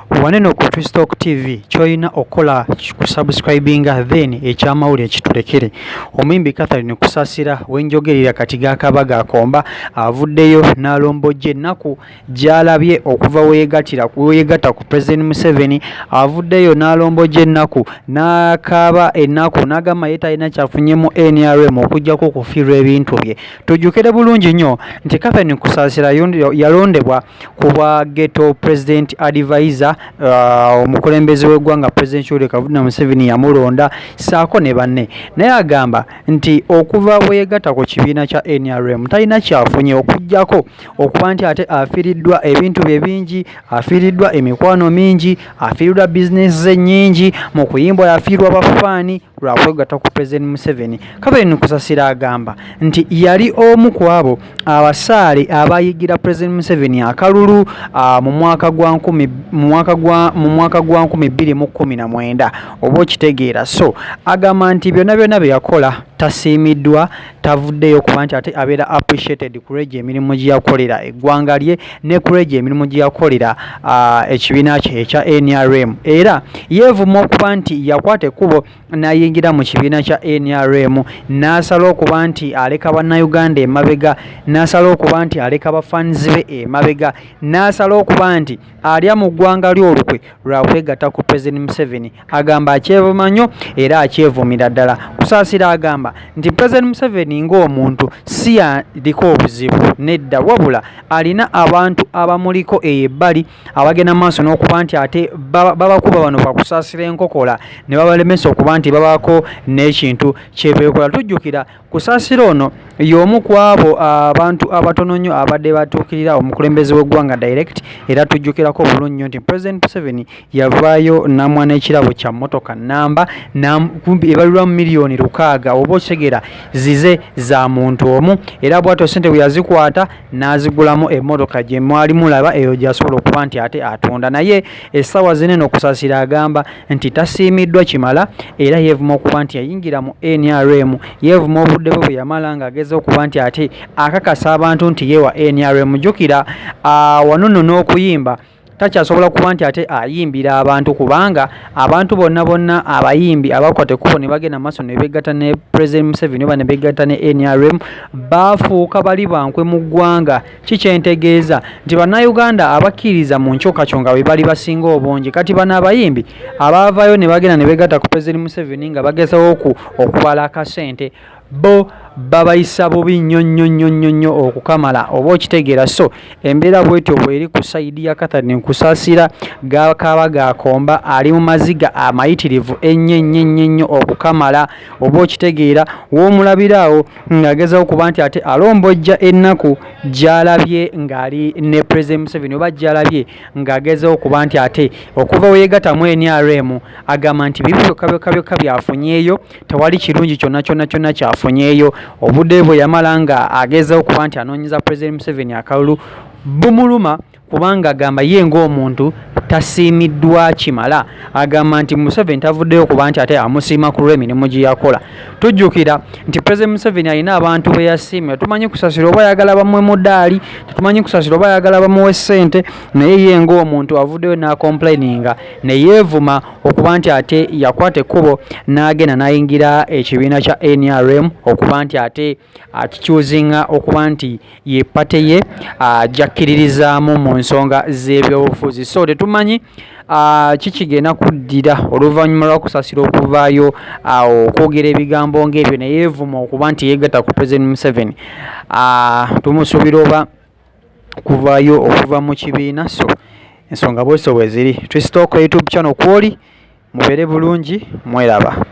Waneno ku Twistalk TV kyolina okukola kusubscribinga, then ekyamawulire kitulekere. Omuyimbi Catherine Kusasira wenjogerera kati gakaba gakomba avuddeyo n'alombojja ennaku gy'alabye okuva weyegattira weyegatta ku President Museveni. Avuddeyo n'alombojja ennaku, n'akaaba ennaku, n'agamba ye talina kyafunye mu NRM okuggyako okufiirwa ebintu bye. Tujjukire bulungi nnyo nti Catherine Kusasira yalondebwa ku bwa Ghetto President Advisor, omukulembeze w'eggwanga President Yoweri Kaguta Museveni yamulonda ssaako ne banne, naye agamba nti okuva bwe yegatta ku kibiina kya NRM talina kyafunye okuggyako okuba nti ate afiiriddwa ebintu bye bingi, afiiriddwa emikwano mingi, afiiriddwa bizinesi ze nnyingi mu kuyimba, yafiirwa bafaani lwa kwegatta ku President Museveni. Catherine Kusasira agamba nti yali omu ku abo abasaale abayigira President Museveni akalulu mu mwaka gwa nkumi, mu mwaka gwa 2019, oba okitegeera. So agamba nti byonna byonna bye yakola tasiimiddwa, tavuddeyo kuba nti ate abeera appreciated ku lw'egyo emirimu gye yakolera eggwanga lye ne ku lw'egyo emirimu gye yakolera ekibiina kye ekya NRM. Era yeevuma okuba nti yakwata ekkubo n'ayingira mu kibiina kya NRM, n'asala okuba nti aleka Bannayuganda emabega, n'asala okuba nti aleka bafaanizi be emabega, n'asala okuba nti alya mu ggwanga ly'olukwe lwa kwegatta ku President Museveni. Agamba akyevuma nnyo era akyevumira ddala. Kusaasira agamba nti President Museveni ng'omuntu si yaliko obuzibu nedda, wabula alina abantu abamuliko eyo ebbali abagenda mu maaso n'okuba nti ate babakuba bano bakusaasira enkokola ne babalemesa okuba nti babaako n'ekintu kye beekola. Tujjukira Kusaasira ono y'omu ku abo abantu abatono nnyo abadde batuukirira omukulembeze w'eggwanga direct, era tujjukirako bulungi nnyo nti President Museveni yavaayo n'amuwa n'ekirabo kya mmotoka nnamba kumpi ebalirwa mu miliyoni 6, oba okitegeera, zize za muntu omu, era bw'atyo ssente bwe yazikwata n'azigulamu emmotoka gye mwali mulaba eyo gy'asobola okuba nti ate atunda. Naye essaawa zino eno Kusaasira agamba nti tasiimiddwa kimala, era yeevuma okuba nti yayingira mu NRM, yeevuma obudde bwe bwe yamala ng'ageza okuba nti ate akakasa abantu nti ye wa NRM. Jjukira wano nno n'okuyimba takyasobola kuba nti ate ayimbira abantu, kubanga abantu bonna bonna abayimbi abakwata ekkubo ne bagenda maaso ne beegatta ne President Museveni oba ne beegatta ne NRM baafuuka bali bankwe mu ggwanga. Ki kyentegeeza nti Bannayuganda abakkiririza mu nkyukakyuka be bali basinga obungi. Kati bano abayimbi abaavaayo ne bagenda ne beegatta ku President Museveni nga bagezaho okubala akasente, bo babayisa bubi nnyo nnyo nnyo nnyo nnyo okukamala, oba okitegeera. So embeera bwetyo bw'eri ku side ya Catherine Kusaasira, gakaaba gakomba, ali mu maziga amayitirivu ennyo ennyo ennyo ennyo okukamala, oba okitegeera. W'omulabira awo ng'agezaho okuba nti ate alombojja ennaku gy'alabye ng'ali ne President Museveni oba gy'alabye ng'agezaho okuba nti ate okuva we yeegatta mu NRM, agamba nti bibi byokka byokka byokka by'afunyeeyo, tewali kirungi kyonna kyonna kyonna ky'afunyeeyo. Obudde bwe yamala nga agezaho okuba nti anoonyeza President Museveni akalulu bumuluma, kubanga agamba ye ng'omuntu tasiimiddwa kimala. Agamba nti Museveni tavuddeyo kuba nti ate amusiima ku lw'emirimu gye yakola. Tujjukira nti President Museveni alina abantu be yasiimira. Tumanyi Kusasira oba ayagala bamuwe mudaali, tetumanyi Kusasira oba ayagala bamuwe ssente, naye ye ng'omuntu avuddeyo n'acomplaininga ne yeevuma okuba nti ate yakwata ekkubo n'agenda n'ayingira ekibiina kya NRM okuba nti ate akikyuzinga okuba nti ye party ye gy'akkiririzaamu mu nsonga z'ebyobufuzi. So tetumanyi kikigenda kuddira oluvannyuma lwa Kusasira okuvaayo okwogera ebigambo ng'ebyo ne yeevuma okuba nti yeegatta ku President Museveni. Tumusuubira oba kuvaayo okuva mu kibiina. So ensonga bw'ezityo bwe ziri. Twistalk YouTube channel kw'oli, mubeere bulungi, mweraba.